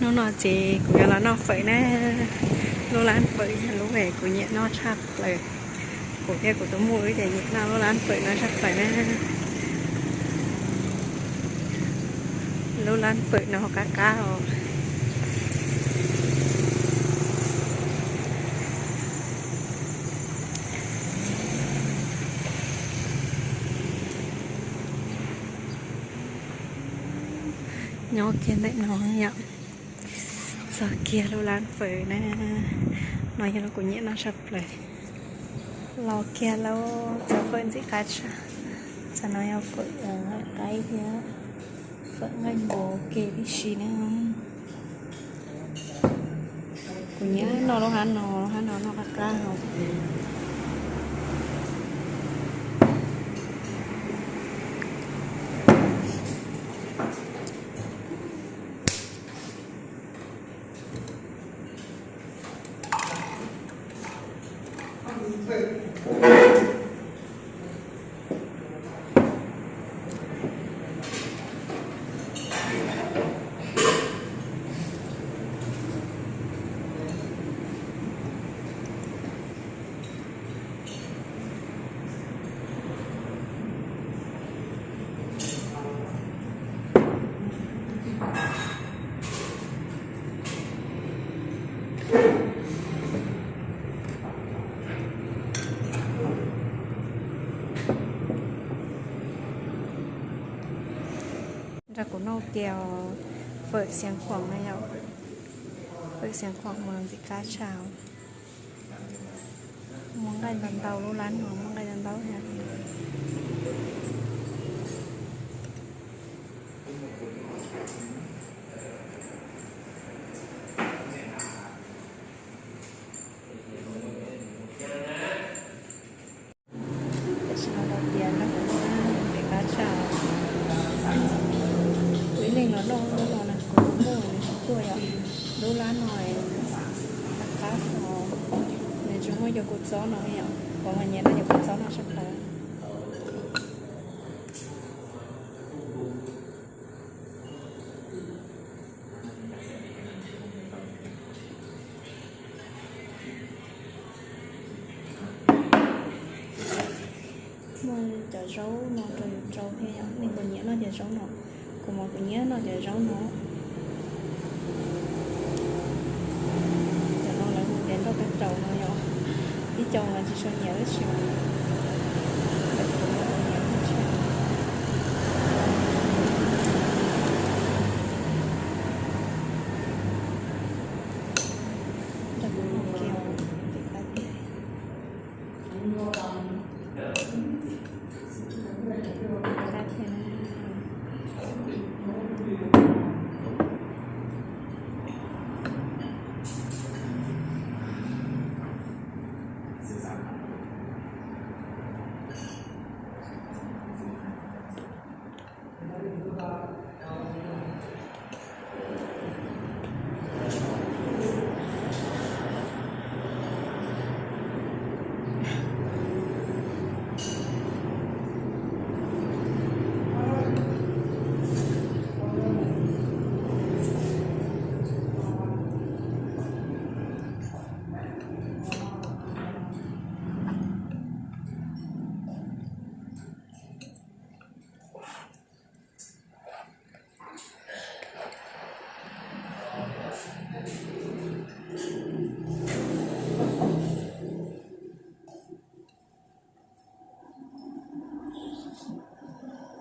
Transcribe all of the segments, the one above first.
Hnub no ces kuv yuav los noj fawm na. Lub lab fawm yog lub uas kuv nyiam noj tshaj plaws. Kuv thiab kuv tus muam wb ces nyiam noj lub lab fawm no tshaj plaws na. Lub lab fawm no qab qab os. Nyob kiag ntawm no yom, txog kiag lub lab fawm na. No yog lub kuv nyiam noj tshaj plaws. Los kiag lub cov fawm ntxim qab tshaj. Cov no yog fawm nqaij qaib thiab fawm nqaij npua ua ke tib si na. Kuv nyiam noj lub hab no, lub hab no noj qab qab no. Nrog kuv noj kiag fawm xiav khuam na yom. Fawm xiav khuam mas ntxim qab tshaj. Muaj nqaij ntau ntau, lub lab no muaj nqaij ntau ntau thiab. Tam sim no rau tias nrog kuv noj ntxim qab tshaj. Kuv ib leeg los noj lub no na, kuv tus muam nws tsis tuaj yom. Lub lab no qab qab xwb, nws tsis muaj cov kua txob no yom, kuv mas nyiam noj cov kua txob no tshaj plaws. Muaj cov zaub no rau yus rau thiab yom, nej puas nyiam noj cov zaub no? Kuv mas kuv nyiam noj cov zaub no. Cov no lawv hu tias nroj kab raus no yom. Ib co mas tsis tshua nyiam tab sis mas lawv kuv mas kuv nyiam tab sis. Nrog kuv noj kiag os, ntxim qab tiag.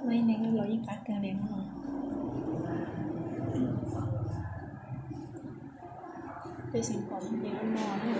Muaj ib neeg los yeej qab kawg li no. Peb xeem kom ces no no.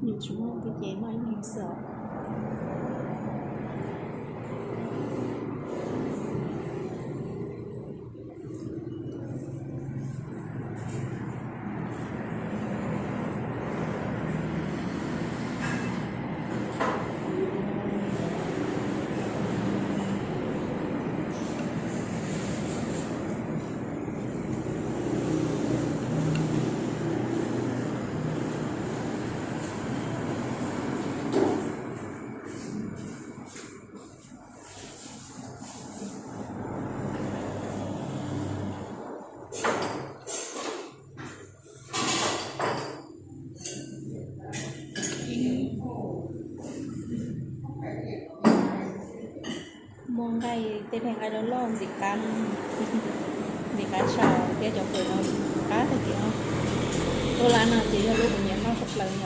Nws tsis muaj ib tug ces muaj ib leeg xwb os. Muaj nqaij, tej nqaij loj loj ntxim qab, ntxim qab tshaj thiab cov fawm no qab tag kev os. Lub lab no ces yog lub kuv nyiam noj tshaj plaws yom.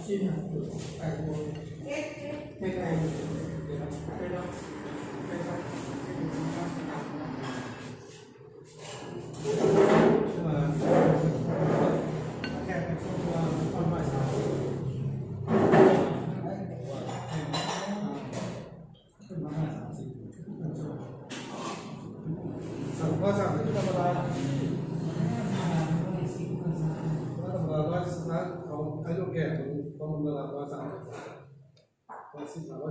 Tam sim no